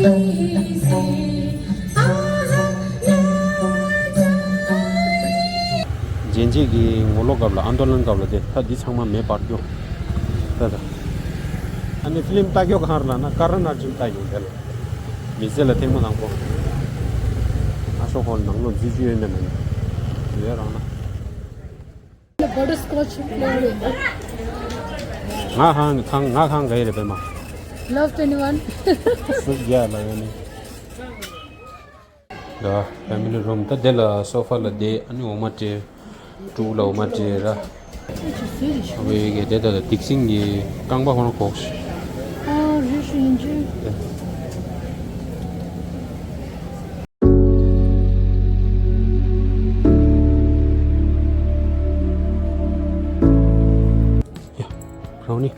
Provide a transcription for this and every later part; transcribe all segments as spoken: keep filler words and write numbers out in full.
རྗེས་འཇིག་གི་ངོ་ལོག་སྐབས་ལ་ཨན་དོ་ལན་སྐབས་ལ་དེ་ད་འདི་ཚང་མ་མེ་འབར་རྒྱུ། ད་ད། ཨ་ནི་ཕི་ལིམ་ལྟ་རྒྱུ་གང་རེད་ལབ་ན་ཀ་ར་ནར་ཇུན་ལྟ་རྒྱུ་དེ་ལ། མི་ཚེ་ལ་ཐེངས་མ་དང་པོ། ཨ་ཤོ་ཁོ་ནང་ལོགས་འཛུལ་རྒྱུ་ཡོད་མེད་མེད་ཡོད་རང་ན། Butterscotch flavor. ང་ཧང་ཁང་ང་ཁང་ག་ཡེ་རེད་པས་མ། Love twenty one. སུ་རྒྱ་ལ་ཡོད་ནི། ཡ། ཕེ་མི་ལི་རུམ། ད་དེ་ལ་སོ་ཕ་ལ་བསྡད། ཨ་ནི་འོ་མ་སྤྲད། ཕྲུ་གུ་ལ་འོ་མ་སྤྲད་ར། ཨ་བའི་གེ་དེ་ད་ལ་ཏིག་སིང་གི་རྐང་པ་ཁོ་ན་གོག་ཤི། ཨ་རེད་ཤི་ཡིན་ཅི། ཡ། རང་ནི།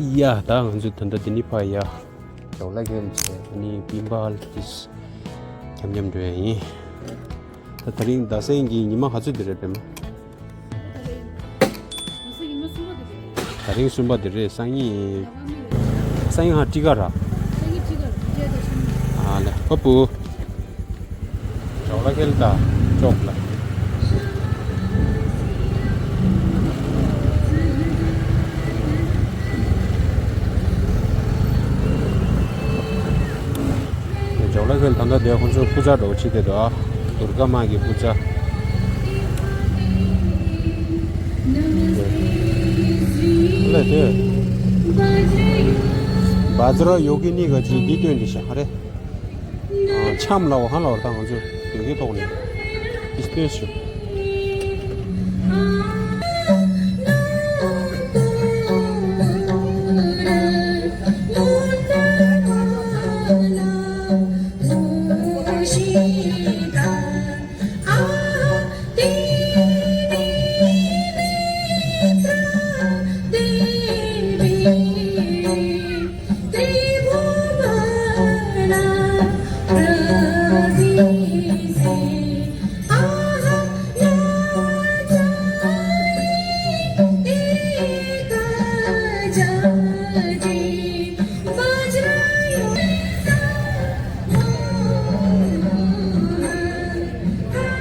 ཡ། ད་ང་ཚོ་ད་ལྟ་འདི་ནས་ཕར་ཡ། ཇོ་ལ་གེལ་བྱས། ཨ་ནི་བིམ་བལ་ཏིས་འཁྱམ་འཁྱམ་འགྲོ་ཡ་ཡིན། ད་དེ་རིང་ཟླ་སྲིན་གྱི་ཉི་མ་ག་ཚོད་དེ་རེད་པས་མ། ད་རིང་གསུམ་པ་དེ་རེད། སང་ཉིན། སང་ཉིན་ཧ་ཊི་ཀ་ར། ཨ་ལེ་ཨོ་པུ། ཇོ་ལ་ཁེལ་ད་ཅོག་ལ། ཇོ་ལ་ཁེལ་ད་ལྟ་དེ་ཁོང་ཚོ་པུ་ཛ་འགྲོ་ཕྱི་དེ་དོ། དུར་ཀ་མ་གི་པུ་ཛ། ལེ་དེ། བཛྲ་ཡོ་གི་ནི་ག་ཅི་འདི་སྟོན་འདི་ཤ་ཧ་རེ། ཨ། འཆམ་ལའོ་ཧ་ལའོ་ད་ང་ཚོ་ཡོ་གི་ཐོག་ནས་འདི་སྟོན་ཤོག་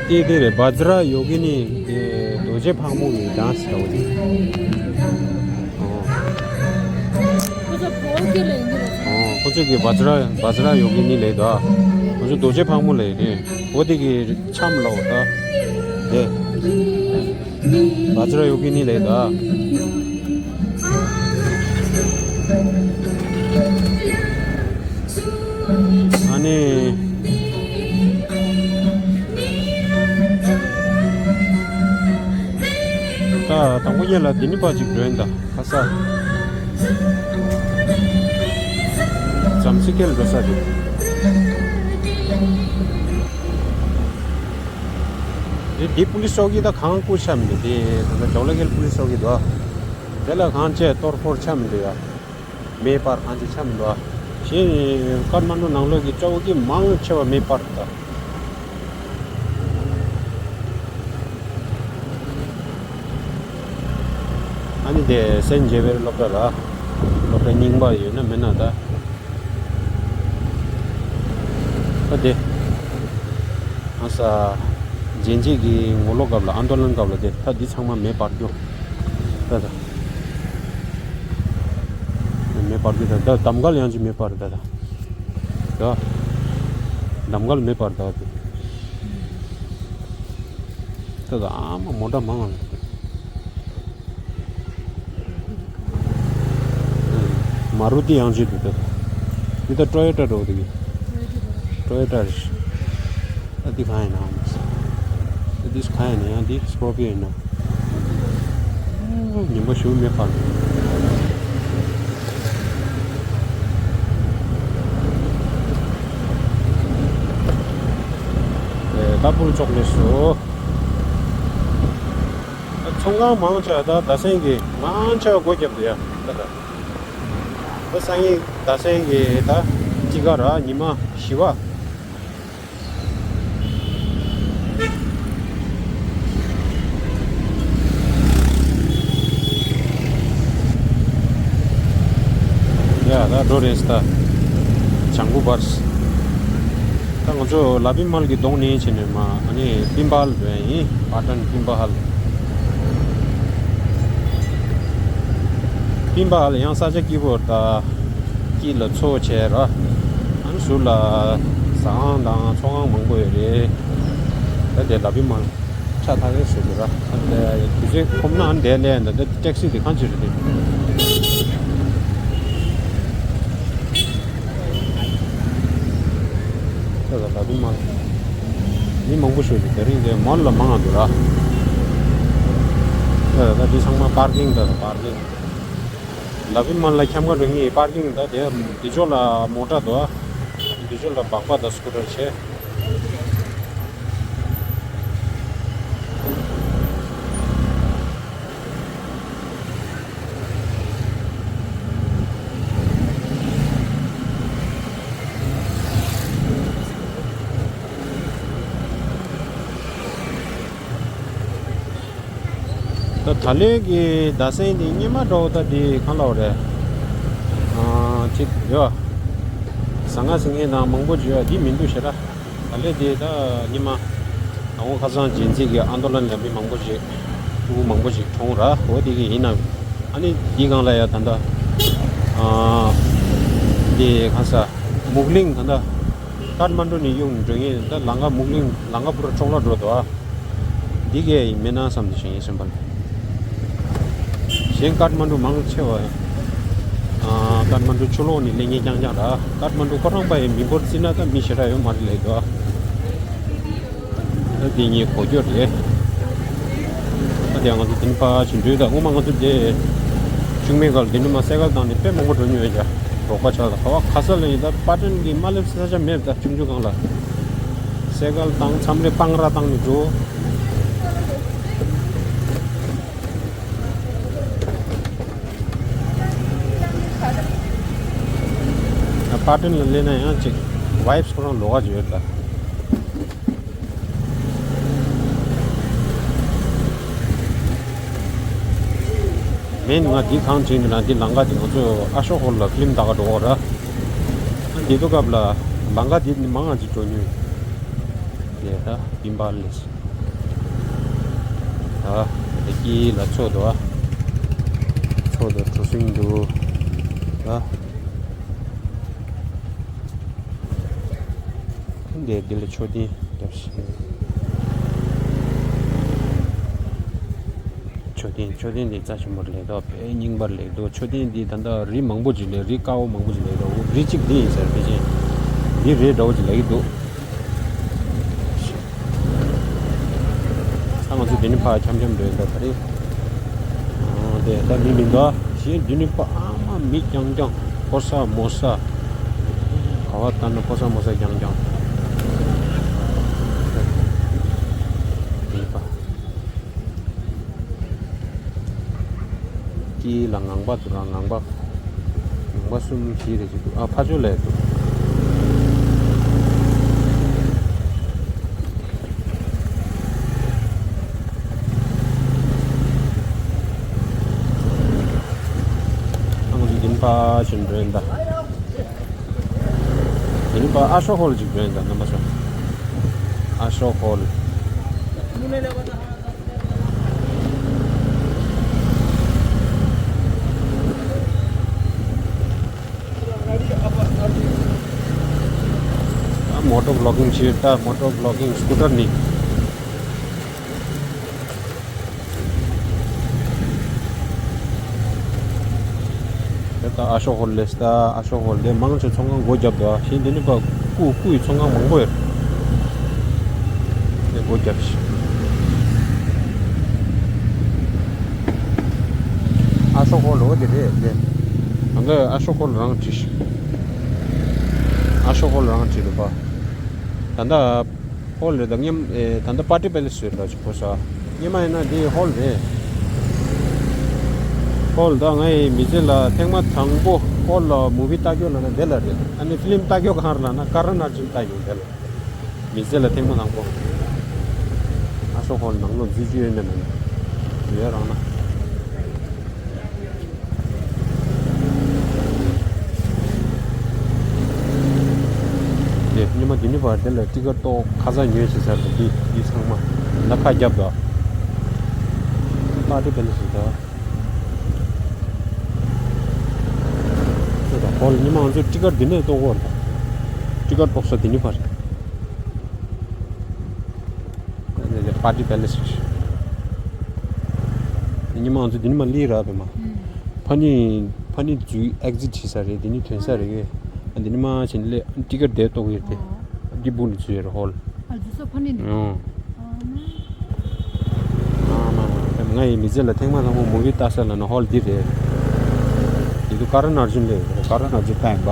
དེ་དེ་རེད། བཛྲ་ཡོ་གི་ནི་དེ་རྡོ་རྗེ་ཕག་མོ་གི་ཌན་སི་འདྲ་བོ་དེ། ཨོ། ཁོ་ཚོ་བོད་སྐད་ལ་ཡིན་གྱི་རེད། ཨོ། ཁོ་ཚོ་གི་བཛྲ་བཛྲ་ཡོ་གི་ནི་ལས་ད། ཁོ་ཚོ་རྡོ་རྗེ་ཕག་མོ་ལས་རེད། འོ་དེ་གི་འཆམ་ལའོ་ད། དེ། བཛྲ་ཡོ་གི་ནི་ལས་ད། ཨ་ནི། ད་དང་པོ་ཉིད་ལ་འདི་ནི་ཕ་ཅིག་འགྲོ་ཡིན་ད་ཁ་ས། འཛམ་སྲི་ཁེལ་འགྲོ་ས་དེ། འདི་འདི་པུ་ལི་སི་ཅོག་གི་ད་གང་བཀུར་ཆ་མི་འདུག་དེ་ད་ལྟ་ཇོ་ལ་ཁེལ་པུ་ལི་སི་ཅོག་གི་འདུག་དེ་ལ་གང་བྱས་གཏོར་ཕོར་ཆ་མི་འདུག་ཡ། མེ་འབར་གང་ཅི་ཆ་མི་འདུག་ཨ། གཞན་ཀ་ཐ་མན་ཌུ་ནང་ལོགས་ཀྱི་ཅོག་གི་མང་ཆེ་བ་མེ་འབར་འདུག་ཨ་ནི་དེ་སེན་ཇེ་བེར་སློབ་གྲྭ་ལ། སློབ་གྲྭ་རྙིང་པ་ཡོད་ན་མེད་ན་ད། ད་དེ། ཨ་ས། རྗེས་འཇིག་གི་ངོ་ལོག་སྐབས་ལ་ཨན་དོ་ལན་སྐབས་ལ་དེ་ད་འདི་ཚང་མ་མེ་འབར་རྒྱུ། ད་ད། མེ་འབར་རྒྱུ་ད་ད་གདམ་ག་ལ་ཡང་ཅིག་མེ་འབར་ད་ད། ད། གདམ་ག་ལ་མེ་འབར་ད་དེ། ད་ད་ཨ་མ་མོ་ཊ་མང་ང་། མ་རུ་ཏི་ཡང་བརྗོད་འདུག་ད། འདི་ད་ཊོ་ཡོ་ཊ་འགྲོ་འདུག་གི། ཊོ་ཡོ་ཊ་རེད། ད་འདི་གང་ཡིན་ནམ། ད་འདི་གང་ཡིན་ན་ཡང་འདི་སི་ཀོར་པི་ཡོ་ཡིན་ན། ཉིན་པ་ཞུ་མེད་པར། ཨེ་ད་པུར་ཅོག་ལེ་སོ། ཚོང་ཁང་མང་ཆེ་བ་ད་ད་སེང་གི་མང་ཆེ་བ་སྒོ་བརྒྱབ་འདུག་ཡ་ད་ད། ད་སང་ཉིན་ད་སང་གི་ད་དཔྱིད་ཀ་ར་ཉི་མ་བཞི་པ། ཡ་ད་འགྲོ་རེད་ད། ལྗང་གུ་བར། ད་ང་ཚོ་ལ་བི་མལ་གྱི་གདོང་ནས་བྱས་ནས་མ་ཨ་ནི་པིན་པ་ཧལ་འགྲོ་ཡ་ཡིན། པ་ཊན་པིན་པ་ཧལ། པིན་པ་ཧལ་ཡང་ས་ཆ་སྐྱིད་པོ་ད། དཀྱིལ་ལ་མཚོ་བྱས་ར། ཨ་ནི་ཟུར་ལ་ཟ་ཁང་དང་ཚོང་ཁང་མང་པོ་ཡོད་རེད། ད་དེ་ལ་བི་མལ་ཆ་ཐག་རེད་ཟེར་གྱི་ར། ཨ་ནི་དུས་ཚོད་ཁོམ་ན་ཨ་ནི་དེ་ལས་འདི་ད་ཊེག་སི་དེ་གང་ཅི་རེད་དེ། ད་ད་ལ་བི་མལ་མི་མང་པོ་ཞིག་འདུག་དེ་རིང་དེ་མོལ་ལ་མང་ང་འདུག་ར། ད་ད་འདི་ཚང་མ་པར་ཀིང་ད་ད་པར་ཀིང་། ལ་བི་མལ་ལ་འཁྱམ་ག་འགྲོ་ངེས་པར་ཀིང་ད་དེ་འདི་ཕྱོགས་ལ་མོ་ཊ་འདུག་འདི་ཕྱོགས་ལ་སྦག་སྦག་དང་སྐུ་ཊར་བྱས། ད་ད་ལོའི་གི་ཟླ་སེང་འདི་སྙེ་མ་འདྲ་བོ་ད་འདི་གང་ལབ་རེད། ཨ་ཅིག་ཡོད། ཟ་ང་ཟིང་ངེ་དང་མང་པོ་བརྗོད་ཡ་འདི་མི་འདུག་ཞེ་དྲག་ད་ལོའི་འདི་ད་སྙེ་མ། ཨ་ངོ་ཁ་སང་རྗེས་འཛིན་གྱི་ཨ་མདོ་ལ་ལ་མི་མང་པོ་ཞིག་ཕྲུ་གུ་མང་པོ་ཞིག་གྲོངས་ར་འོ་དེ་གི་ཡིན་ནམ། ཨ་ནི་འདི་གང་ལ་ཡ་ད་ད། ཨ་འདི་གང་ས། སྨུག་གླིང་ད་ད། ཀཏ་མན་ཌུ་ནས་གཡུག་འགྲོ་ངེས་ད་ལམ་ཁ་སྨུག་གླིང་ལམ་ཁ་པུ་ར་འཕྲོག་བརླག་འགྲོ་འདུག་ཨ། འདི་གས་ཡིན་མེད་ན་བསམ་དུ་ཞིག་ཡིན་སེམས་པ་ལ། གཞན་ཀཏ་མན་ཌུ་མང་ཆེ་བ། ཨ་ཀཏ་མན་ཌུ་ཕྱི་ལོགས་ནས་སླེབས་མཁན་རྐྱང་རྐྱང་ར། ཀཏ་མན་ཌུ་ཁོ་རང་པ་ཡི་མི་འབོར་བརྩིས་ན་ད་མི་ཞེ་དྲག་ཡོད་མ་རེད་ལབ་འདུག་ཨ། ད་འདི་ངའི་གོ་སྐྱོར་རེད། ད་དེ་ང་ཚོ་འདི་ནས་ཕར་ཕྱིན་འགྲོས་ད་སྔོན་མ་ང་ཚོ་དེ་ཆུང་མའི་སྐབས་འདི་ནས་མར་སའི་ཀལ་བཏང་ནས་དཔེ་མང་པོ་འགྲོ་མྱོང་ཡོད་ཀྱང་རོགས་པ་ཆགས་ད་ག་བ་ག་ས་ལ་ཡིན་ད་པ་ཊན་གྱི་མ་སླེབས་ས་ཆ་མེད་ད་ཆུང་ཆུང་སྒང་ལ་སའི་ཀལ་བཏང་མཚམས་རེ་སྤང་ར་བཏང་ནས་འགྲོ། པ་ཊན་ལ་སླེབས་ན་ཡང་ཅིག་ཝའིབ་སི་ཁོ་རང་ལོགས་ཀ་ཅིག་ཡོད་ད། མེན་ང་འདི་གང་བྱེད་འདི་ན་འདི་ལམ་ཁ་འདི་ང་ཚོ་ཨ་ཤོག་ཧོལ་ལ་ཕི་ལིམ་ལྟ་ག་འགྲོ་འོ་ར། འདི་ཚོ་སྐབས་ལ་ལམ་ཁ་འདི་མང་ང་ཅིག་འགྲོ་མྱོང་། དེ་ད་པིན་པ་ལེས། ད་དེ་དཀྱིལ་ལ་མཚོ་འདུག་ཨ། མཚོ་དང་གྲུ་གཟིངས་འདུག་ཨ། འདི་འདི་ལ་མཆོད་རྟེན་རྒྱབ་ཤིང་། མཆོད་རྟེན་མཆོད་རྟེན་འདི་རྩ་ཆེན་པོ་ལས་དོ་དཔེ་རྙིང་པར་ལས་དོ། མཆོད་རྟེན་འདི་ད་ལྟ་རི་མང་པོ་ཅིག་ལས་རི་དཀར་པོ་མང་པོ་ཅིག་ལས་དོ། རི་གཅིག་འདི་ཡིན་ཟེར་ཕལ་ཆེར་འདི་རི་འདྲ་བོ་ཅིག་ལས་ཀྱི་འདུག་ད་ང་ཚོ་འདི་ནས་ཕར་འཁྱམ་འཁྱམ་འགྲོ་ཡིན་ད་ད་རེས། ཨ་དེ་ད་མི་མི་འདུག་གཞན་འདི་ནས་ཕར་ཨ་མ་མི་རྐྱང་རྐྱང་ཕོ་གསར་མོ་གསར། ག་བ་ལྟ་ན་ཕོ་གསར་མོ་གསར་རྐྱང་རྐྱང་། མི་པ། དཀྱིལ་ལ་ངང་པ་འདུག་ར་ངང་པ། ངང་པ་གསུམ་བཞི་རེ་ཅིག་འདུག་ཨ་ཕ་ཇོ་ལས་འདུག་ཨ་ང་ཚོ་འདི་ནས་ཕར་ཕྱིན་འགྲོ་ཡིན་ད། དེ་ནས་ཕར་ཨ་ཤོག་ཧོལ་ཅིག་འགྲོ་ཡིན་ད་རྣམ་པ་ཚོ། ཨ་ཤོག་ཧོལ། ད་མོ་ཊོ་བི་ལོག་གིང་བྱེད་ད་མོ་ཊོ་བི་ལོག་གིང་སྐུ་ཊར་ནི། དེ་ད་ཨ་ཤོག་ཧོལ་ལས་ད་ཨ་ཤོག་ཧོལ་དེ་མང་ཆེ་ཚོང་ཁང་སྒོ་བརྒྱབ་འདུག་གཞན་དེ་ནི་པ་སྐུ་སྐུ་ཡི་ཚོང་ཁང་མང་པོ་ཡོད། དེ་སྒོ་བརྒྱབ་ཤིག་ཨ་ཤོག་ཧོལ་འོ་དེ་རེད་དེ། ད་ལྟ་ཨ་ཤོག་ཧོལ་རང་བྲིས་ཤིག་ཨ་ཤོག་ཧོལ་རང་བྲིས་འདུག་པ། ད་ལྟ། ཧོལ་རེད་ད་སྙེམ་ཨེ་ད་ལྟ་པར་ཊི་པེ་ལེ་སི་རེད་ལ་ཆུ་ཁོ་ས། སྙེ་མ་ཡིན་ན་འདི་ཧོལ་རེད། ཧོལ་ད་ངའི་མི་ཚེ་ལ་ཐེངས་མ་དང་པོ་ ཧོལ་ལ་མུ་བི་ལྟ་རྒྱུ་ལབ་ན་དེ་ལ་རེད། ཨ་ནི་ཕི་ལིམ་ལྟ་རྒྱུ་གང་རེད་ལབ་ན་ཀ་རན་ཨར་ཇུན་ལྟ་ཡོང་དེ་ལ། མི་ཚེ་ལ་ཐེངས་མ་དང་པོ། ཨ་ཤོ་ཧོལ་ནང་ལོགས་འཛུལ་རྒྱུ་ཡོད་ན་མེད་ན། ཡོད་རང་ན། དེ་ཉི་མ་འདི་ནི་བར་དེ་ལ་ཊི་ཀེཊ་ཏོག་ཁ་ཚ་ཉོས་བྱེད་ཚར་འདུག་འདི་འདི་ཚང་མ་ད་ཁ་རྒྱབ་དང་། པར་ཊི་པེ་ལེ་སི་ད། ད་ཧོལ་ཉི་མ་ང་ཚོ་ཊི་ཀེཊ་འདི་ནས་ཏོག་གོ་རེད། ཊི་ཀེཊ་ཏོག་ས་འདི་ནི་བར། པར་ཊི་པེ་ལེ་སི། ཉི་མ་ང་ཚོ་འདི་ནི་མ་ལི་ར་བེ་མ། ཕ་ནི་ཕ་ནི་ཛུའི་ཨེག་ཛིཊ་བྱེད་ས་རེད། འདི་ནི་ཐོན་ས་རེད། འདི་ནི་མ་བྱིན་ལེ་ཊི་ཀེཊ་དེ་ཏོག་ཡོད་དེ། འདི་སྦུག་ནས་ཚུད་ཡོད་རེད་ཧོལ། ཨ་ལ་ཟུ་ས་ཕ་ནི་ནི། ཨོ། ཨ་མ། ཨ་མ་མ། ང་ཡི་མི་ཚེ་ལ་ཐེངས་མ་དང་པོ་མུ་བི་ལྟ་ས་ལ་ན་ཧོལ་འདི་རེད། འདི་དུ་ཀ་རན་ཨར་ཇུན་ལས་ཀ་རན་ཨར་ཇུན་ལྟ་ཡིན་པ།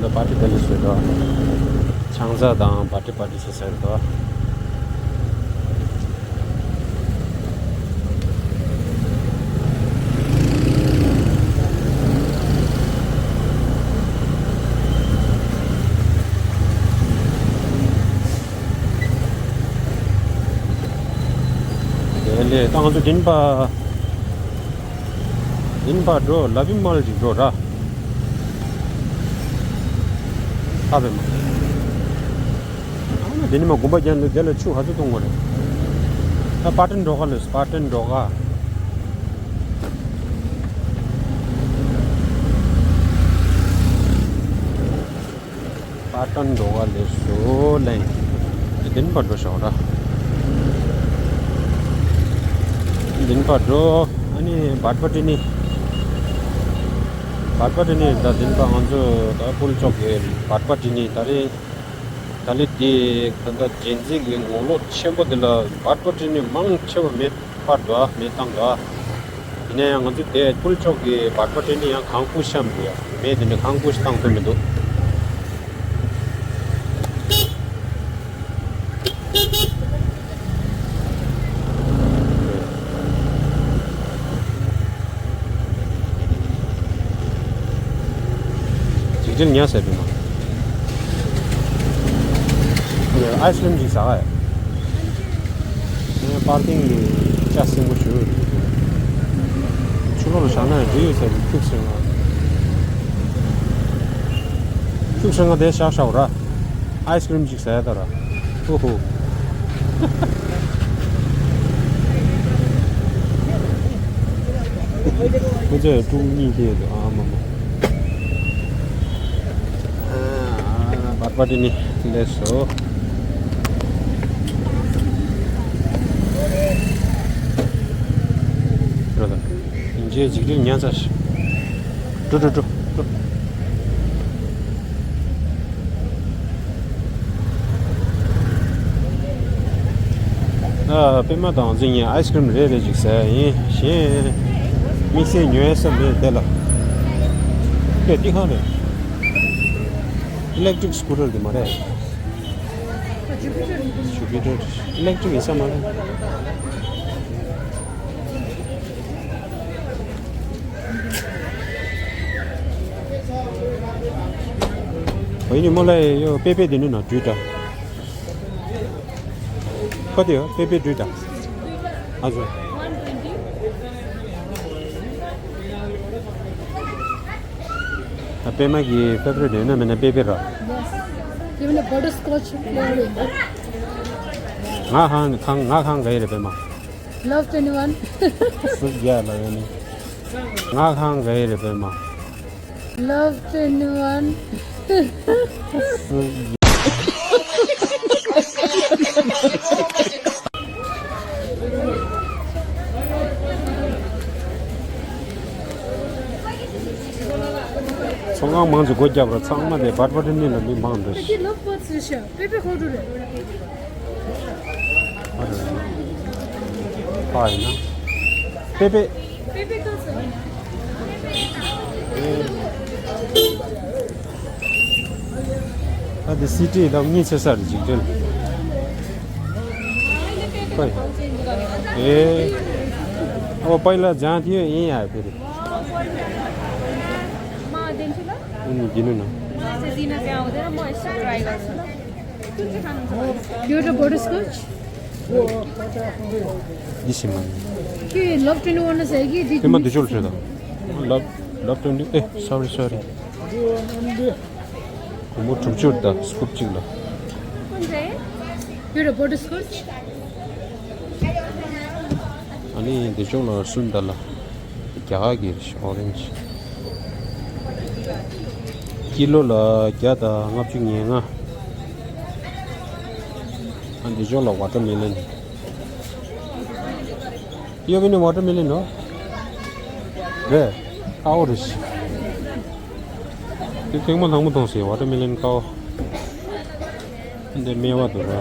འདི་པར་ཊི་དེ་ལས་བཟོས་འདུག་ཆང་ས་དང་པར་ཊི་པར་ཊི་བྱེད་ཟེར་འདུག་དེ་ལས་ད་ང་ཚོ་འདི་ནི་པ། འདི་ནི་པ་འགྲོ་ལ་བི་མལ་ཅིག་འགྲོ་ར། ཨ་བེ་མ། ཨ་མ་འདི་ནི་མ་དགོན་པ་རྒྱན་ལ་དེ་ལ་ཆུ་ག་ཚོད་གཏོང་དགོས་རེད། ད་པ་ཏན་འགྲོ་ག་ལོས་པ་ཏན་འགྲོ་ག་པ་ཏན་འགྲོ་ག་ལས་སུ་ལེན། འདི་ནི་པ་འགྲོ་ཤོག་ར། འདི་ནི་པ་འགྲོ། ཨ་ནི་བར་པ་ཏི་ནི། བར་པ་ཏི་ནི་ད་འདི་ནི་པ་ང་ཚོ་ད་ཕུལ་ཅོག་གི་བར་པ་ཏི་ནི་ད་རེད། ད་ལི་དེ་ད་ལྟ་ཇེན་ཟི་གི་ངོ་ལོག་ཆེན་པོ་དེ་ལ་བར་པ་ཏི་ནི་མང་ཆེ་བ་མེད་པར་འདུག་མེད་བཏང་འདུག་ཡིན་ན་ཡང་ང་ཚོ་དེ་ཕུལ་ཅོག་གི་བར་པ་ཏི་ནི་ཡང་གང་ཁུ་ཤམ་དེ་ཡང་མེད། དེ་ནི་གང་ཁུ་ཤ་བཏང་ཐུབ་མི་འདུག་འཇིགས་བྲལ་ཉ་ཟེར་དུ་མ། ཨའི་སི་ཀྲིམ་ཅིག་ཟ་ག་ཡ། པར་ཀིང་གི་ལྕགས་སྲིན་པོ་ཞུ། ཆུ་ལོག་ལ་བཞག་ན་འགྲིག་ཡོད་ཟེར་ཁྱུག་སེང་ང་། ཁྱུག་སེང་ང་དེ་བཞག་བཞག་ར། ཨའི་སི་ཀྲིམ་ཅིག་ཟ་ཡ་ད་ར། ཧུ་ཧུ། ཁོ་ཚོས་ཀྲུང་གཉིས་ཀྱི་ཨ་མ་མ། བར་པ་ཏི་ནི་ལས་སོ། རོ་ད། ཡིན་ཅེས་འཇིགས་རིགས་ཉན་ཚར་ཤག་འགྲོ་འགྲོ་འགྲོ་འགྲོ། ཨ་པད་མ་དང་འཛིན་ཡིན་ཨའི་སི་ཀྲིམ་རེ་རེ་ཅིག་ཟ་ཡ་ཡིན་གཞན། དམིགས་བསལ་ཉོ་ཡ་ས་མེད་དེ་ལ། དེ་ཏི་ཁང་རེད། ཨི་ལེག་ཊིག་སི་ཀུ་ཊར་དེ་མ་རེད། ཇུ་པི་ཊར་ཨི་ལེག་ཊིག་ཡིན་ས་མ་རེད། ཨོ་ཡིན་ནི་མོ་ལ་ཡོ་པེ་པེ་དེ་ནི་ན་དུས་ད། ཁོ་དེ་ཡོ་པེ་པེ་དུས་ད། ཨ་ཟོ། ད་པད་མ་གི་ཕེ་བ་རི་ཊི་ཡོད་ན་མེད་ན་པེ་པེ་ར། དེ་མིན་ན་བྷ་ཊར་སི་ཀོ་ཆི་ཕི་ལེ་ཝར་ཡིན་པ། ང་ཁང་ཁང་ང་ཁང་ག་ཡི་རེད་པད་མ། Love twenty-one. སུ་རྒྱ་ལ་ཡོད་ནི། ང་ཁང་ག་ཡི་རེད་པད་མ། Love twenty-one. སུ། ཚོང་ཁང་མང་ཆེ་སྒོ་བརྒྱབ་ར་ཚང་མ་དེ་བར་པ་ཏི་ནི་ལ་མི་མང་འདུག་ཁྱེད་ཀྱི་ལོབ་པོ་ཚུལ་ཤ་པེ་པེ་ཧོ་ཀྲུ་རེད། ཨ་ཡིན་ན། པེ་པེ། པེ་པེ་གང་ཟེར་ན། ཨ་དེ་སི་ཊི་ལ་གཉིས་ཆེ་ས་རེད་འཇིག་རྟེན། ཨེ། अब पहिला जहाँ थियो यहीँ आयो फेरि। म दिन्छु ल। उम्, दिनु न। म चाहिँ दिन त्यहाँ हुँदैन, म यसो ट्राई गर्छु ल। कुन चाहिँ खानुहुन्छ भन्नुहोस्? एउटा बटरस्कच। दिसिम। के लभ ट्वेन्टी वान छ कि? त्यसमा दुईचोटि छ त। लभ, लभ ट्वेन्टी, ए, सरी, सरी। म ठुक्चोट द स्कुप चिक ल। कुन चाहिँ? एउटा बटरस्कच। अनि दे चोङ ल सुन द ल। क्या गिर ओरेन्ज। किलो ल क्या द ङाप चिक न्ये ङा। अनि दे चोङ ल वाटरमेलन। यो पनि वाटरमेलन हो। रे, काओ रिस। त्यो थेङ्गो थङ्गो थोंसे वाटरमेलन काओ। अन्त मेवा धुरा।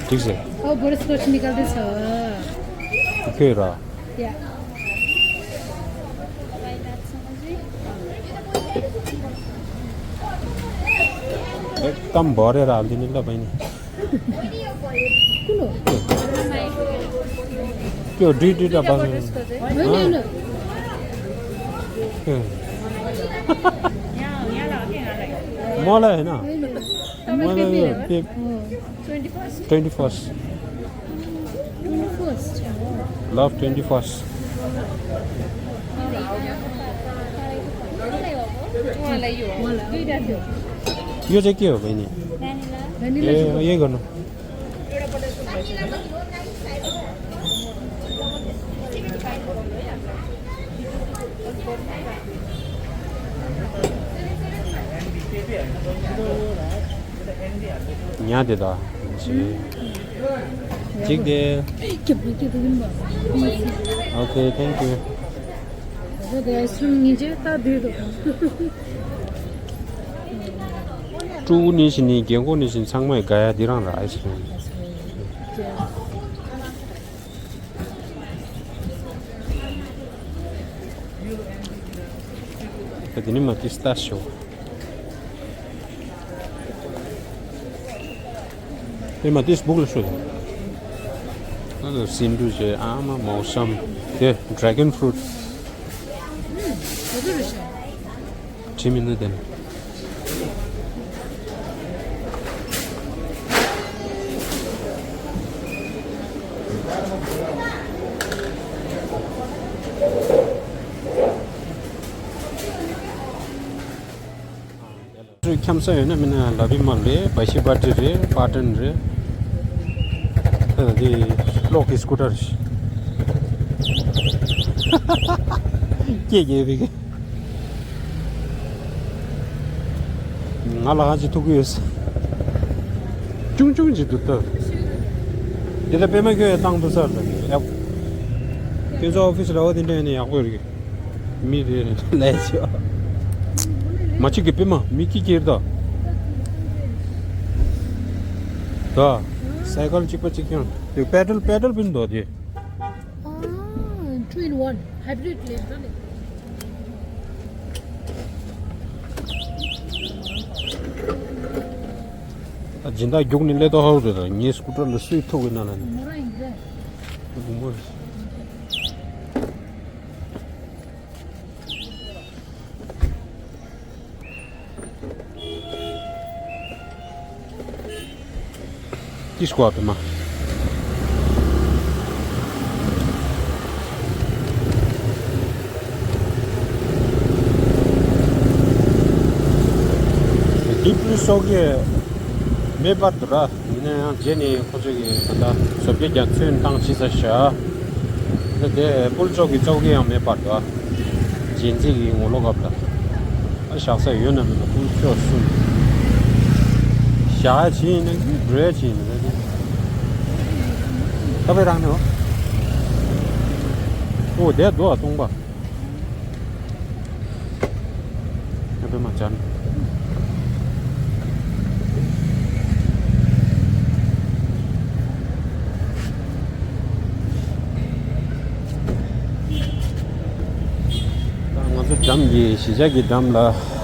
ठिक छ। ओ, बटरस्कच निकाल्दैछ। के र? या। एकदम भरेर हालिदिनु ल बहिनी। कुन हो? त्यो दुई दुईवटा बाँड्नु। होइन, होइन। के? मलाई होइन। होइन। मलाई यो पे-, twenty first. Twenty first. Love twenty first. उहाँलाई यो हो। दुईटा थियो। यो चाहिँ के हो बहिनी? ए, यही गर्नु। ཉལ་བསྡད་ད། གཅིག་དེ། Okay, thank you. ཀྲུའུ་ནི་བཞིན་ནི་རྒན་གོག་ནི་བཞིན་ཚང་མས་དགའ་ཡ་འདི་རང་ར་ཨའི་སི་ཀྲིམ། ད་དེ་ནི་མ་ཏི་སི་ཏ་ཤོ། དེ་མ་ཏི་སི་སྦུག་ལ་ཤོ་དང་། ཨ་ནི་སིན་འབྲུ་བྱས་ཨ་མ་མོ་སམ། དེ་dragon fruit། དྲི་མི་འདུག་དེ་ནི། ཁྱམས་ས་ཡོད་ན་མིན་ན་ལ་བི་མ་རེད། བ་ཤི་པ་ཏི་རེད། པ་ཏན་རེད། ད་ལྟ་འདི་གློག་གི་སྐུ་ཊར་སྐྱེས་རྒྱལ་བའི་གི། ང་ལ་ཧ་ཅི་ཐུག་གི་ཡོད་ས། ཅུང་ཅུང་ཅིག་འདུག་ད། འདི་ལ་པད་མ་ཁྱོད་ཡང་བཏང་འདུག་ས་རེད། ཡག་ཁྱོད་ཚོ་ཨོ་ཕི་སི་ལ་འོ་དེ་འདྲ་ཡིན་ན་ཡག་པོ་རེད། མི་རེ་ལས་ཆོག་མ་གཅིག་གི་པད་མ་མི་སྐྱིད་ཀྱི་རེད་ད། ད། སའི་ཀལ་གཅིག་པ་གཅིག་རྐྱང་། དེ་པེ་ཌལ་པེ་ཌལ་པིན་འདུག་དེ། ཨ། Two in one hybrid ལས་འདྲ་ལས། ད་སྦྱིན་བདག་རྒྱུགས་ནས་སླེབས་ཏོ་ཧའུ་རེད་ད། ངའི་སྐུ་ཊར་ལ་སུས་ཐུག་གི་ན་ལ་ནི། མོ་རང་ཡིན་གྱི། དེ་བུ་མོ་རེད། ཏིས་ཀོ་ཨ་པེ་མ། ཌིབ་ཕྲི་སོགས་ཀྱི་མེ་འབར་དུ་ར། ཡིན་ན་ཡང་རྗེས་ནས་ཁོ་ཚོས་ཀྱི་ད་ལྟ་བཟོ་བཅོས་ཀྱང་ཚུན་བཏང་བྱས་ས་བཞག་ད་དེ་པུལ་ཙོག་གི་ཙོག་གི་ཡང་མེ་འབར་དུ་ཨ། རྗེས་འཛིན་གྱི་ངོ་ལོག་སྐབས་ལ། ཨ་བཞག་ས་ཡོད་ན་མེད་ན་པུལ་ཙོག་གསུམ། བཞག་ཡ་བྱས་ཡིན་ན་འགྲོ་ཡ་བྱས་ཡིན་ན་ད་དེ། ད་པའི་རང་ནས་འོ། ཨོ་དེ་རྡོ་ཨ་སྟོང་པ། ཨ་པེ་མ་ཅན། ད་ང་ཚོ་འགྲམ་གྱི་གཞིས་ཆགས་ཀྱི་འགྲམ་ལ་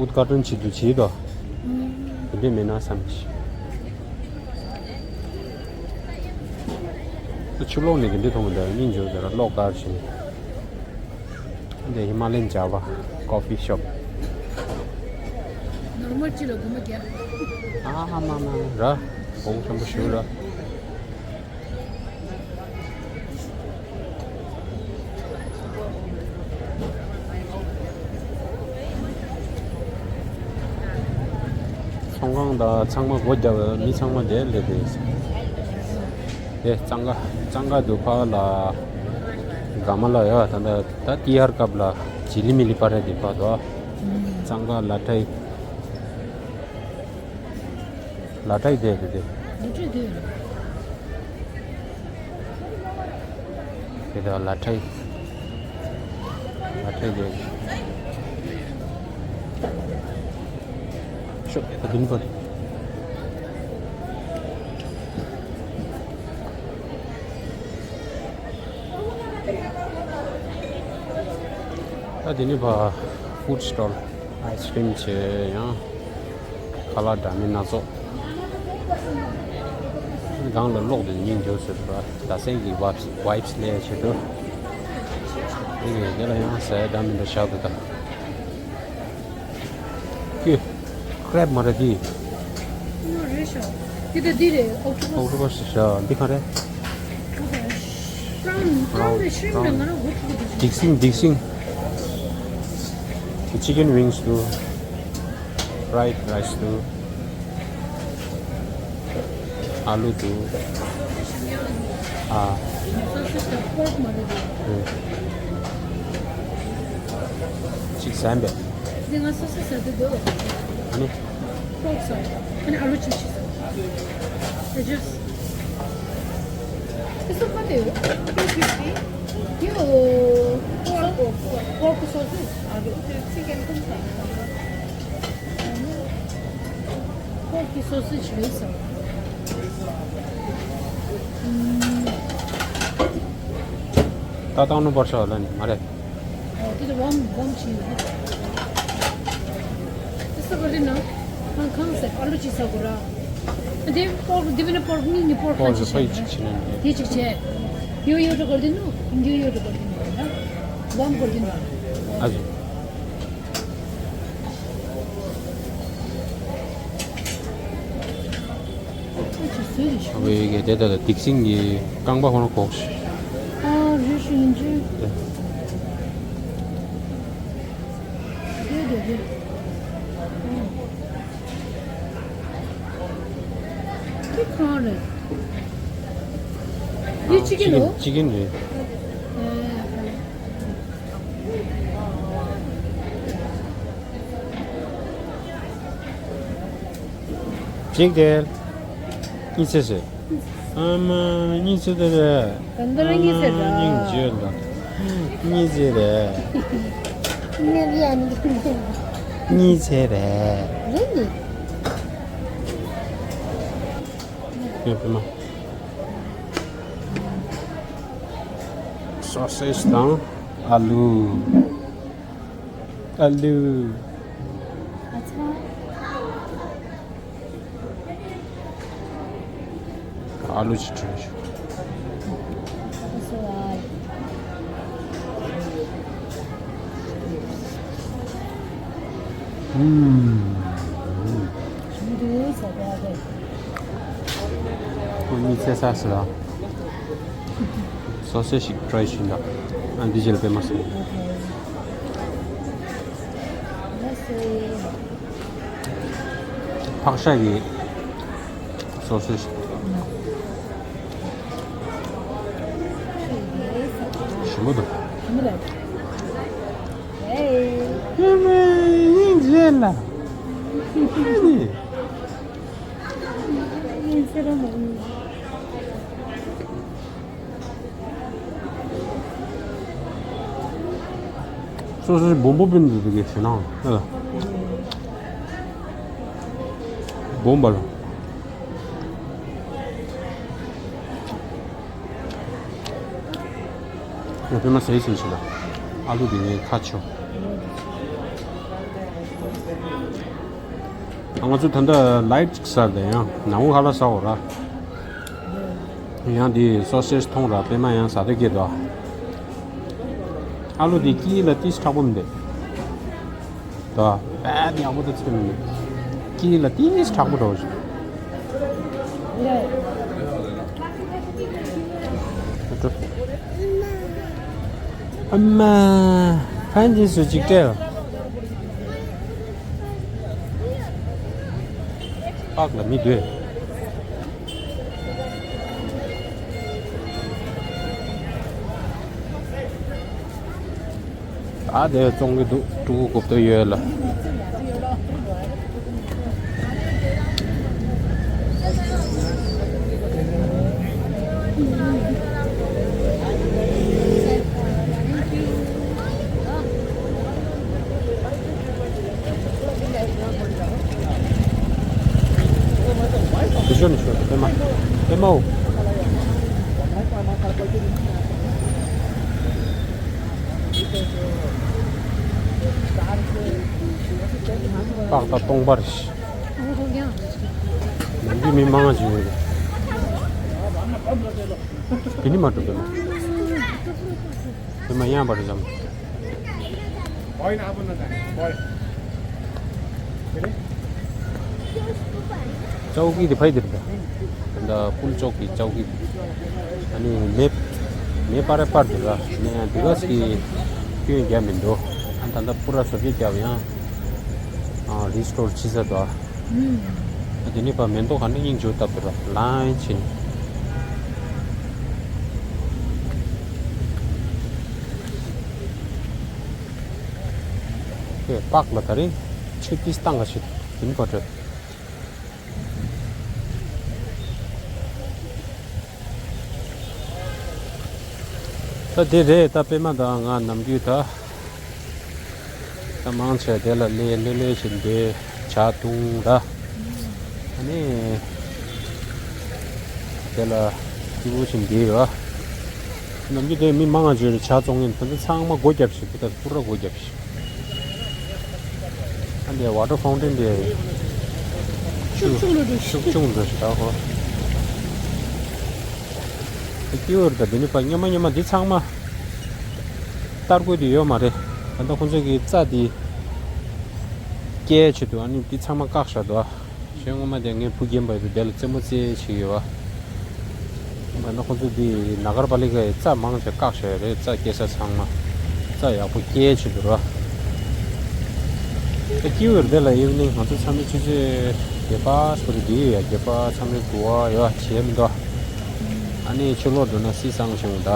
ཨུད་ཀ་ཊན་བྱེད་དུ་བྱེད་དོ། དེ་འདྲས་མེད་ན་བསམ་གྱི། ད་ཆུ་ལོག་ནས་དེ་འདྲས་མཐོང་གི་འདུག་སྙིང་རྗེ་པོ་དེ་ར་གློག་དཀར་ཞིང་། འདི་ཧི་མ་ལ་ཡན་ཇ་བ་ཀོ་ཕི་ཤོབ། ནོར་མལ་གཅིག་ལ་སྒོར་མོ་བརྒྱ། ཨ་ཧ་མ་མ་ར། གོང་ཆེན་པོ་ཞུ་ར། ཚོང་ཁང་དང་ཚང་མ་སྒོ་བརྒྱབ། མི་ཚང་མ་བསྡད་སླེབས་པས། དེ་གཙང་ཁ་གཙང་ཁ་འདུག་ཕ་ལ། ག་མ་ལ་ཡ་ད་ད་ད་ཏི་ཧར་སྐབས་ལ་ཇི་ལི་མི་ལི་པ་རེད་དེ་ཕ་དོ། གཙང་ཁ་ལ་ཁྲའི། ལ་ཁྲའི་དེ་དེ་དེ། ལ་ཁྲའི་དེ། དེ་དག་ལ་ཁྲའི། ལ་ཁྲའི་དེ། ཤོག་ད་དུང་པར། ད་དེ་ནི་བ་ཧྥུཌ་སི་ཊོལ། ཨའི་སི་ཀྲིམ་བྱས་ཡང་ཁ་ལག་འདྲ་མིན་སྣ་ཚོགས། སྒང་ལ་གློག་དེ་སྙིང་རྗེ་ཟེར་བ་ད་སེང་གི་ཝའིབ་སི་ཝའིབ་སི་ལས་བྱེད་དུ། ཨེ་དེ་ལ་ཡང་ཟས་འདྲ་མིན་འདྲ་བཞག་འདུག་ད། ཀྱེ། ཀྲེབ་མ་རེད་དེ། ཨོ་རེད་ཤག་དེ་ད་འདི་རེད། ཨོག་ཊོ་པས། ཨོག་ཊོ་པས་ཤག་འདི་ག་རེད། པྲའུན། པྲའུན་རེད། ཤྲིམ་པ་རེད། ང་རང་འུ་ཐུག་གི་འདུག་སྡིག་སྲིན་སྡིག་སྲིན། ཅི་ཀན་ཝིང་སི་འདུག་ཕ་རའེ་ཌི་རའེ་སི་འདུག་ཨ་ལུ་འདུག་ཨ། སོ་སོ་ཞིག་པོར་ཀི་མ་རེད། ཨུ། ཅིག་ཟན་པས། འདི་ང་སོ་སོ་ཟ་གི་འདུག་ཨ་ནི། པོར་ཀི་ཟ། ཨ་ནི་ཨ་ལུ་ཅིག་ཞིག་ཟ། They just. This one, what do you? Two fifty. You, pork, pork sausage. Chicken. Pork sausage རེད་ཟེར། ད་བཏང་ནོ་པར་ཤ་ལ་ནི་མ་རེད། འོ་དེ་དེ་ཝམ་ཝམ་ཆི་ཡོད། དེ་ས་ག་རེ་ན། ཁང་ཁང་ཟེར་ཨ་ལུ་ཅི་ཟ་གོ་ར། དེ་པོར་དེ་བི་ན་པོར་ནི་ནི་པོར་ཁང་ཅི་ཆི་ཆི་ནི་དེ་ཅིག་ཆེ། ཡོ་ཡོ་ཏོ་གོ་དེ་ནོ་ཡོ་ཡོ་ཏོ་གོ་དེ་ནོ་ཝམ་གོ་དེ་ནོ། ཨ་ཟུ། ཨ་ཅེ་སུ་རེད་ཤག་ཝེ་གེ་དེ་ད་ད་སྡིག་སྲིན་གྱི་རྐང་པ་ཁོ་ན་གོག་ཤི། ཨ་རེད་ཤག་ཡིན་ཅི། དེ་དེ་དེ། དེ་གང་རེད། དེ་ཅི་ཀེན་ལོ། ཅི་ཀེན་རེད། ཨ། གཅིག་དེ། གཉིས་ཚེ་ཟེར། ཨ་མ། གཉིས་ཚེ་དེ་རེད། ད་འདི་རང་གཉིས་ཚེ་རེད། ཨ་མ། སྙིང་རྗེ་ལ། གཉིས་ཚེ་རེད། གཉིས་ཚེ་རེད། གཉིས་ཚེ་རེད། རེད་ནི། ཡོད་པས་མ། སོ་སེ་ཇི་དང་ཨ་ལུ། ཨ་ལུ། ཨ་ལུ་ཅིག་བྲིས་བྱུང་། ཨུམ། ཁོ་གཉིས་ཚེ་ས་སི་ལ། སོ་སེ་ཞིག་ཊ་རའི་བྱིན་དང་། ཨ་འདི་རྗེས་ལ་པད་མ་སོང་། ཕག་ཤ་གི་སོ་སེ་ཞིག་ཞིམ་པོ་འདུག་ཧེ་མེ་ཡིན་རྗེས་ལ། ཧེ་ནི། སོ་སོའི་སྦོམ་པོ་པིན་འདུག་གི་ཞེ་ནང་ཨ་ལ། སྦོམ་པ་ལ། ཡ་པད་མ་ཟས་ཟིན་ཞིག་ལ། ཨ་ལུ་དེ་ངའི་ཁ་ཆོ། ང་ཚོ་ད་ལྟ་ལའེ་ཅིག་ཟ་དེ་ཡང་ནང་ཧ་ལ་ཟ་འོ་ར། ཡང་དེ་སོ་སེ་ཇི་མཐོང་ར་པད་མ་ཡང་ཟ་དེ་སྐྱེས་དོ། ཨ་ལོ་དེ་དཀྱིལ་ལ་ཏིས་དྲག་པོ་མི་འདུག་དོ། པད་ཡག་པོ་དེ་ཚོད་མི་འདུག་དཀྱིལ་ལ་ཏིས་དྲག་པོ་འགྲོ་བཞིན། ཨ་མ། ཕན་ཚུན་སུ་གཅིག་སྤྲད། པགས་ལ་མི་སྡོད། ཨ་དེ་བཙོང་གི་འདུག་ཕྲུ་གུ་གོ་བརྡ་ཡོད་ལ། དེ་ཤོར་ནས་ཤོར་པད་མ། པད་མའོ། པགས་དང་སྟོང་པར། ནམ་རྒྱུན་མི་མང་ང་བྱེད་ཡོད་རེད། དེ་ནི་མ་གྲུབ་པད་མ། པད་མ་ཡང་པར་བཟང་། ཅའོ་ཀི་དེ་ཕ་ཡི་དེ་རེད་པ། ད་ཕུལ་ཅོག་གི་ཅའོ་ཀི་དེ། ཨ་ནི་མེ་མེ་པར་པར་དེ་ར་ནས་དེ་ག་སི་སྐྱོན་རྒྱག་མི་འདུག་ཨ་ད་ད་པུ་ར་བཟོ་བཅོས་རྒྱབ་ཡང་རི་སི་ཊོར་བྱེད་ས་དོ། ཨ་དེ་ནི་པ་མེ་ཏོག་ག་ནས་སྙིང་རྗེ་བོ་བཏབ་དེ་ར་ལན་ཕྱིན། ཁོས་པགས་ལ་ད་རེས་ཆུ་ཏིས་བཏང་ག་ཞིག་ཡིན་པ་འདྲ། ད་དེ་རེད། ད་པད་མ་དང་ང་ནམ་རྒྱུན་ད་ད་མང་ཆེ་དེ་ལ་ལས་ལོས་ལོས་བཞིན་དེ་ཇ་འཐུང་ར། ཨ་ནི་དེ་ལ་སྐྱིད་པོ་བཞིན་དེ་ར། ནམ་རྒྱུན་དེ་མི་མང་ང་བརྗོད་རེད། ཇ་བཙོང་ཡིན། ད་ཚང་མ་སྒོ་རྒྱབ་ཞིག་ད་པུ་ར་སྒོ་རྒྱབ་ཞིག་ཨ་འདི་ཝ་ཊར་ཕའུན་ཊེན་འདི་ཤུགས་ཆུང་རུ་འགྲོ་ཤུགས་ཆུང་རུ་ཞིག་ད་ཧོ། ཀིའུར་ད་འདི་ནི་པ་སྔོན་མ་སྔོན་མ་འདི་ཚང་མ་སྟར་དགོས་དེ་ཡོད་མ་རེད། ད་ལྟ་ཁོང་ཚོ་གི་རྩྭ་འདི་སྐྱེལ་ཆེད་དུ་ཨ་ནི་འདི་ཚང་མ་བཀག་བཞག་འདུག་ཨ། གཞན་སྔོན་མ་དེ་ངའི་བུ་རྒན་པ་ཡོད་དུས་དེ་ལ་རྩེད་མོ་རྩེ་བྱེད་ཀྱི་ཡོད་པ། མ་ན་ཁོ་ཚོ་དེ་ནཱ་གར་པ་ལི་ཀའི་རྩྭ་མང་ཆེ་བཀག་བཞག་ཡོད་རེད། རྩྭ་སྐྱེལ་ས་ཚང་མ་རྩྭ་ཡག་པོ་སྐྱེལ་བྱེད་དུ་ར། ད་སྐྱིད་པོ་རེད་དེ་ལ། ཨི་ཝི་ནིང་ང་ཚོ་ཚང་མས་ཆུ་ཚོད་བརྒྱད་པ་སྐོར་རེ་བསྡད་ཡོད་ཡ། བརྒྱད་པ་མཚམས་རེ་དགུ་པ་ཡོད་བྱས་མི་འདུག་ཨ་ནི་ཕྱི་ལོགས་འགྲོ་ན་བསིལ་སང་བྱུང་ད།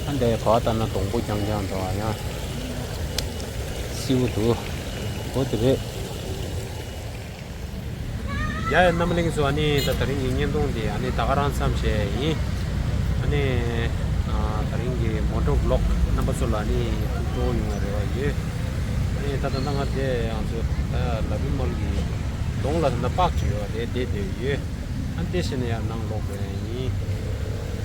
ཨ་འདྲའི་ག་བ་ལྟ་ན་སྡོང་པོ་རྐྱང་རྐྱང་འདུག་ཨ་ཡང་བསིལ་པོ་འདུག་འོ་དེ་རེད། ཡ་ཡ་རྣམ་པ་ལྷན་རྒྱས་ཚོ། ཨ་ནི་ད་དེ་རིང་གི་བརྙན་ཐུང་འདི་ཨ་ནི་ད་ག་རང་མཚམས་བཞག་ཡིན། ཨ་ནི་ཨ་དེ་རིང་གི་མོ་ཊོ་བི་ལོག་རྣམ་པ་ཚོ་ལ་ཨ་ནི་ཐུགས་སྤྲོ་ཡོང་བའི་རེ་བ་ཡོད། ཨ་ནི་ད་ད་ལྟ་ང་དེ་ང་ཚོ་ད་ལ་བི་མལ་གྱི་གདོང་ལ་ད་ལྟ་པགས་ཅིག་ཡོད་རེད། དེ་བསྡད་ཡོད། ཨ་ནི་དེ་བཞིན་ཡང་ནང་ལོག་པའི་ཡིན།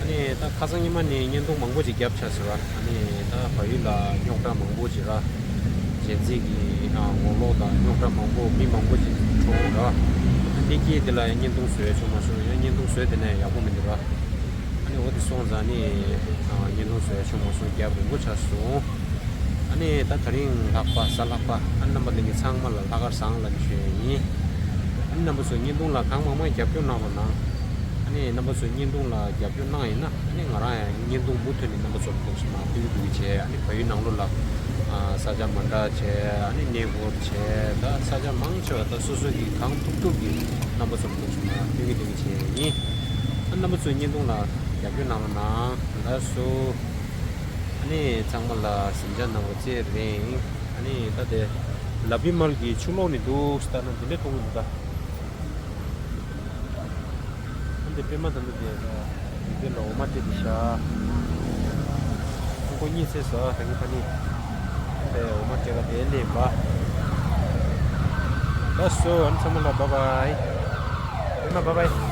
ཨ་ནི་ད་ཁ་སང་ཉི་མ་ནས་བརྙན་ཐུང་མང་པོ་ཅིག་བརྒྱབ་ཆགས་ཟེར་བ། ཨ་ནི་ད་བལ་ཡུལ་ལ་རྙོག་དྲ་མང་པོ་ཅིག་ར། ཇེན་ཛི་གི་ཨ་ངོ་ལོག་དང་རྙོག་དྲ་མང་པོ་མི་མང་པོ་ཅིག་འཁྲུག་ར། ཨ་ནི་དེ་སྐྱེས་དེ་ལ་ཡང་བརྙན་ཐུང་བཟོས་ཆོག་མ་སོང་། ཡང་བརྙན་ཐུང་བཟོས་དེ་ནས་ཡག་པོ་མི་འདུག་ར། ཨ་ནི་འོ་དེ་སོང་ཙང་ནི་ཨ་བརྙན་ཐུང་བཟོས་ཆོག་མ་སོང་། རྒྱབ་རིང་པོ་ཆགས་སོང་། ཨ་ནི་ད་དེ་རིང་ལྷག་པ་གཟའ་ལྷག་པ། ཨ་ནི་རྣམ་པ་ལྷན་རྒྱས་ཚང་མ་ལ་ལྷག་དཀར་བཟང་ལ་ཞུ་ཡ་ཡིན། ཨ་ནི་རྣམ་པ་ཚོས་བརྙན་ཐུང་ལ་གང་མང་མང་རྒྱབ་སྐྱོར་གནང་རོགས་གནང་། ཨ་ནི་རྣམ་པ་ཚོས་བརྙན་ཐུང་ལ་རྒྱབ་སྐྱོར་གནང་ཡིན་ན། ཨ་ནི་ང་རང་ཡང་བརྙན་ཐུང་མུ་མཐུད་ནས་རྣམ་པ་ཚོར་ཐུགས་སུ་མ་ཕུལ་གི་བྱས། ཨ་ནི་བལ་ཡུལ་ནང་ལོགས་ལ་ཨ་ས་ཆ་མ་འདྲ་བྱས། ཨ་ནི་གནས་སྐོར་བྱས། ད་ས་ཆ་མང་ཆེ་བ་ད་སོ་སོ་གི་གང་ཐུབ་ཐུབ་ཀྱིས་རྣམ་པ་ཚོར་ཐུགས་སུ་མ་ཕུལ་གི་བྱས་ཡིན། ཨ་རྣམ་པ་ཚོས་བརྙན་ཐུང་ལ་རྒྱབ་སྐྱོར་གནང་རོགས་གནང་། ལགས་སོ། ཨ་ནི་ཚང་མ་ལ་གཟིམ་འཇགས་གནང་བ་བཅས་རེད། ཨ་ནི་ད་དེ་ལ་བི་མལ་གྱི་ཕྱི་ལོགས་ནས་འདུག་ལྟ་ན་འདི་འདྲ་མཐོང་གི་འདུག་ད། ཨ་འདི་པད་མ་ད་འདི་དེ་འདི་ལ་འོ་མ་སྤྲད་དེ་བཞག་ཁོ་གཉིད་སད་སོང་། ད་གིན་ཕ་ནི་དེ་འོ་མ་སྤྲད་ག་དེ་སླེབས་པ། ལགས་སོ། ཨ་ནི་ཚང་མ་ལ་བཱའི་བཱའི། པད་མ་བཱའི་བཱའི།